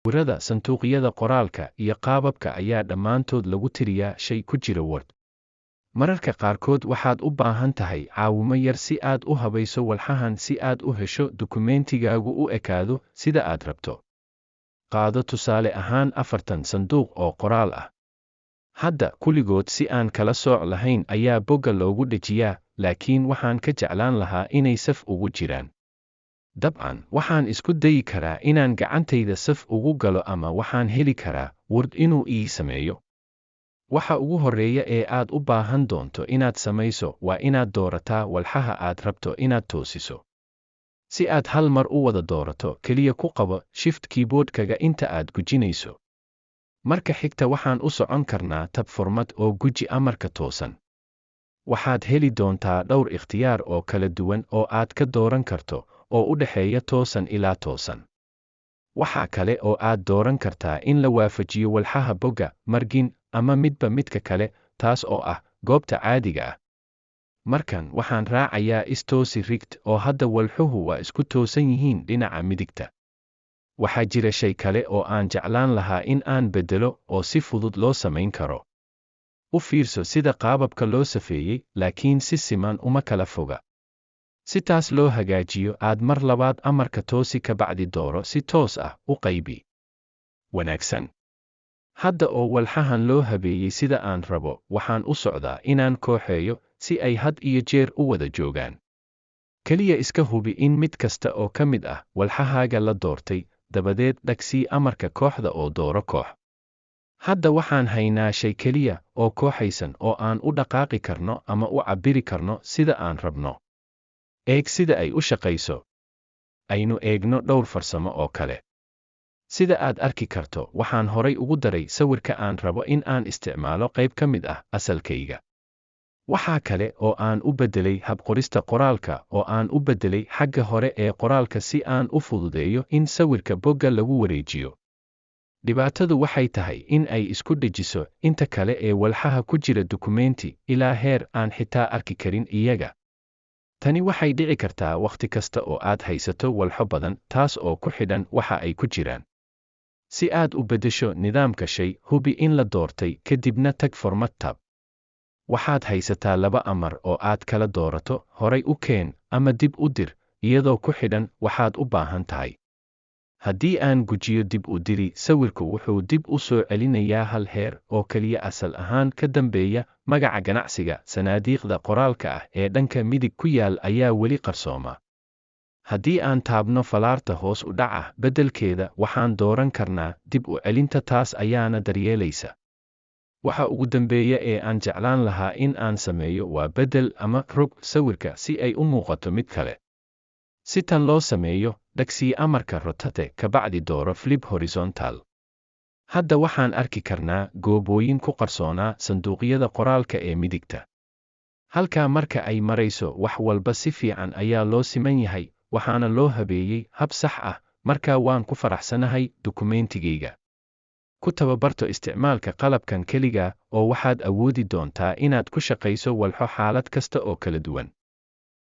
Sawirada, sanduuqyada qoraalka iyo qaababka ayaa dhammaantood lagu tiriyaa shay ku jira Word. Mararka qaarkood waxaad u baahan tahay caawimo yar si aad u habayso walxahan si aad u hesho dukumeentigaagu u ekaado sida aad rabto. Qaado tusaale ahaan 40 sanduuq oo qoraal ah. Hadda, kulligood si aan kala sooc lahayn ayaa bogga loogu dhejiyaa, laakiin waxaan ka jeclaan lahaa inay saf ugu jiraan. Dabcan, waxaan isku dayi karaa inaan gacantayda saf ugu galo ama waxaan heli karaa Word inuu ii sameeyo. Waxa ugu horreeya ee aad u baahan doonto inaad samayso waa inaad doorataa walxaha aad rabto inaad toosiso. Si aad hal mar u wada doorato, keliya ku qabo Shift keyboard-kaga inta aad gujinayso. Marka xigta waxaan u socon karnaa tab Format oo guji amarka toosan. Waxaad heli doontaa dhowr ikhtiyaar oo kala duwan oo aad ka dooran karto, oo u dhexeeya toosan ilaa toosan. Waxa kale oo aad dooran kartaa in la waafajiyo walxaha bogga, margin, ama midba midka kale, taas oo ah goobta caadiga ah. Markan waxaan raacayaa istoosi right oo hadda walxuhu waa isku toosan yihiin dhinaca midigta. Waxaa jira shay kale oo aan jeclaan lahaa in aan beddelo oo si fudud loo samayn karo. U fiirso sida qaababka loo safeeyey, laakiin si siman uma kala foga. Si taas loo hagaajiyo, aad mar labaad amarka toosi, ka bacdi dooro si toos ah u qaybi. Wanaagsan. Hadda oo walxahan loo habeeyey sida aan rabo, waxaan u socdaa inaan kooxeeyo si ay had iyo jeer u wada joogaan. Kaliya iska hubi in mid kasta oo ka mid ah walxahaaga la doortay, dabadeed dhagsii amarka kooxda oo dooro koox. Hadda waxaan haynaa shay keliya oo kooxaysan oo aan u dhaqaaqi karno ama u cabbiri karno sida aan rabno. Eeg sida ay u shaqayso. Aynu eegno dhowr farsamo oo kale. Sida aad arki karto, waxaan horay ugu daray sawirka aan rabo in aan isticmaalo qayb ka mid ah asalkayga. Waxaa kale oo aan u beddelay habqorista qoraalka oo aan u beddelay xagga hore ee qoraalka si aan u fududeeyo in sawirka bogga lagu wareejiyo. Dhibaatadu waxay tahay in ay isku dhejiso inta kale ee walxaha ku jira dukumeenti ilaa heer aan xitaa arki karin iyaga. Tani waxay dhici kartaa wakhti kasta oo aad haysato walxo badan, taas oo ku xidhan waxa ay ku jiraan. Si aad u beddesho nidaamka shay, hubi in la doortay, kadibna tag Format tab. Waxaad haysataa laba amar oo aad kala doorato: horay u keen ama dib u dir, iyadoo ku xidhan waxaad u baahan tahay. Haddii aan gujiyo dib u diri, sawirku wuxuu dib u soo celinayaa hal heer oo keliya asal ahaan ka dambeeya magaca ganacsiga. Sanaadiiqda qoraalka ah ee dhanka midig ku yaal ayaa weli qarsooma. Haddii aan taabno falaarta hoos u dhaca beddelkeeda, waxaan dooran karnaa dib u celinta, taas ayaana daryeelaysa. Waxa ugu dambeeya ee aan jeclaan lahaa in aan sameeyo waa beddel ama rog sawirka si ay u muuqato mid kale. Si tan loo sameeyo, dhagsii amarka Rotate, kabacdi dooro Flip Horizontal. Hadda waxaan arki karnaa goobooyin ku qarsoonaa sanduuqyada qoraalka ee midigta. Halkaa marka ay marayso, wax walba si fiican ayaa loo siman yahay, waxaana loo habeeyey hab sax ah, markaa waan ku faraxsanahay dukumeentigayga. Ku tababarto isticmaalka qalabkan keligaa oo waxaad awoodi doontaa inaad ku shaqayso walxo xaalad kasta oo kala duwan.